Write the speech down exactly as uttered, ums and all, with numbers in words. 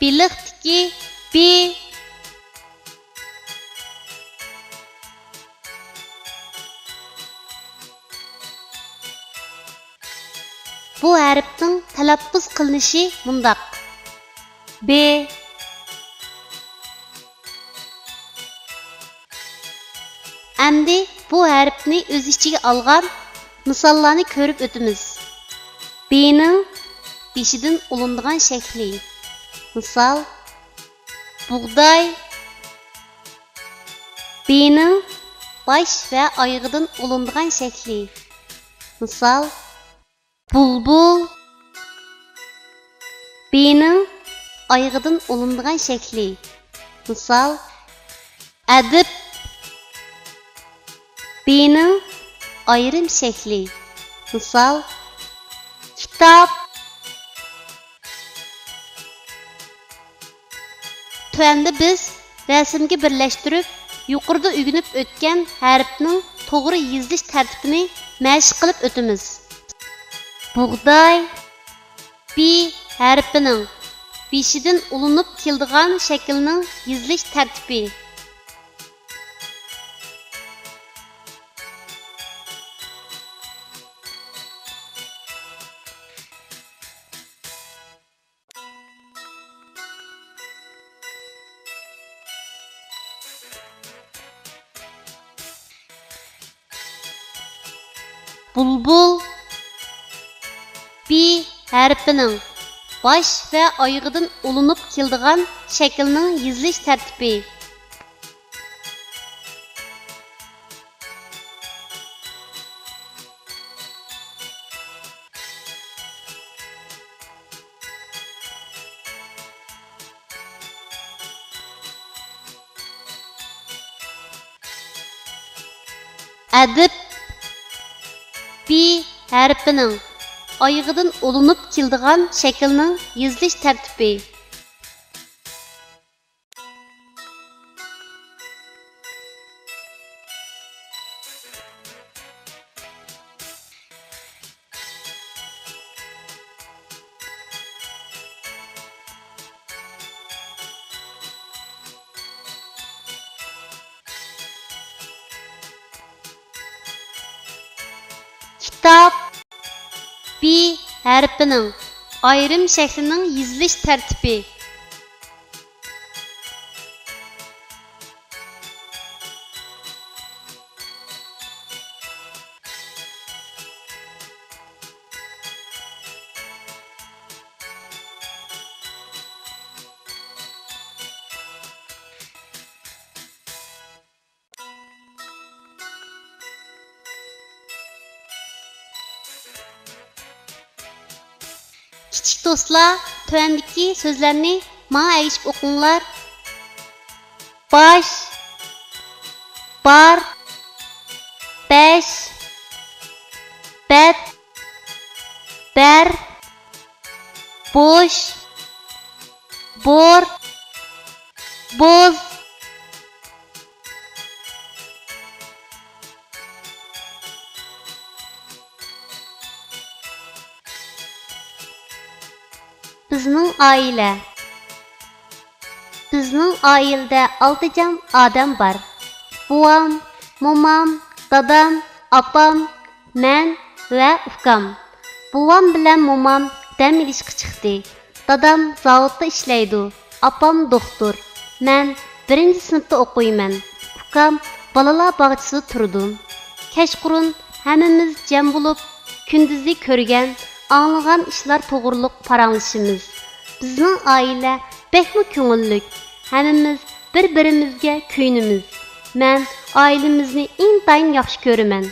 بېلىقتىكى بى. بۇ ھەرپنىڭ تەلەپپۇز قىلىنىشى مۇنداق: بې. ئەمدى بۇ ھەرپنى ئۆز ئىچىگە ئالغان مىساللارنى كۆرۈپ ئۆتىمىز. بېنىڭ بېشىدىن ئۇلىنىدىغان شەكلى. مىسال، بۇغداي. بېنىڭ باش ۋە ئايىغىدىن ئۇلىنىدىغان شەكلى. مىسال، بۇلبۇل. بېنىڭ ئايىغىدىن ئۇلىنىدىغان شەكلى. مىسال، ئەدىب. بېنىڭ ئايرىم شەكلى. مىسال، كىتاب. تۆۋەندە بىز رەسىمگە بىرلەشتۈرۈپ، يۇقىرىدا ئۆگىنىپ ئۆتكەن ھەرپنىڭ توغرا يېزىلىش تەرتىپىنى مەشىق قىلىپ ئۆتىمىز. بۇغداي، بې ھەرپىنىڭ بېشىدىن ئۇلىنىپ كېلىدىغان شەكىلنىڭ يېزىلىش تەرتىپى. بۇلبۇل، بې ھەرپىنىڭ باش ۋە ئايىغىدىن ئۇلىنىپ كېلىدىغان شەكىلنىڭ يېزىلىش تەرتىپى. ئەدىب، بې ھەرپىنىڭ ئايىغىدىن ئۇلىنىپ كېلىدىغان شەكىلنىڭ يېزىلىش تەرتىپى. كىتاب، بې ھەرپىنىڭ ئايرىم شەكلىنىڭ يېزىلىش تەرتىپى. كىچىك دوستلار، تۆۋەندىكى سۆزلەرنى ماڭا ئەگىشىپ ئوقۇڭلار. باش، بار، بەش، بەت، بەر، بوش، بور، بوز. بىزنىڭ ئائىلە. بىزنىڭ ئائىلىدە ئالتە جان ئادەم بار. بوۋام، مومام، دادام، ئاپام، مەن ۋە ئۇكام. بوۋام بىلەن مومام دەم ئېلىشقا چىقتى. دادام زاۋۇتتا ئىشلەيدۇ، ئاپام دوختۇر. مەن بىرىنچى سىنىپتا ئوقۇيمەن. ئۇكام بالىلار باغچىسىدا تۇرىدۇ. كەچقۇرۇن ھەممىمىز جەم بولۇپ، كۈندۈزى كۆرگەن، ئاڭلىغان ئىشلار توغرۇلۇق پاراڭلىشىمىز. بىزنىڭ ئائىلە بەكمۇ كۆڭۈللۈك. ھەممىمىز بىر-بىرىمىزگە كۆيۈنىمىز. مەن ئائىلىمىزنى ئىنتايىن ياخشى كۆرىمەن.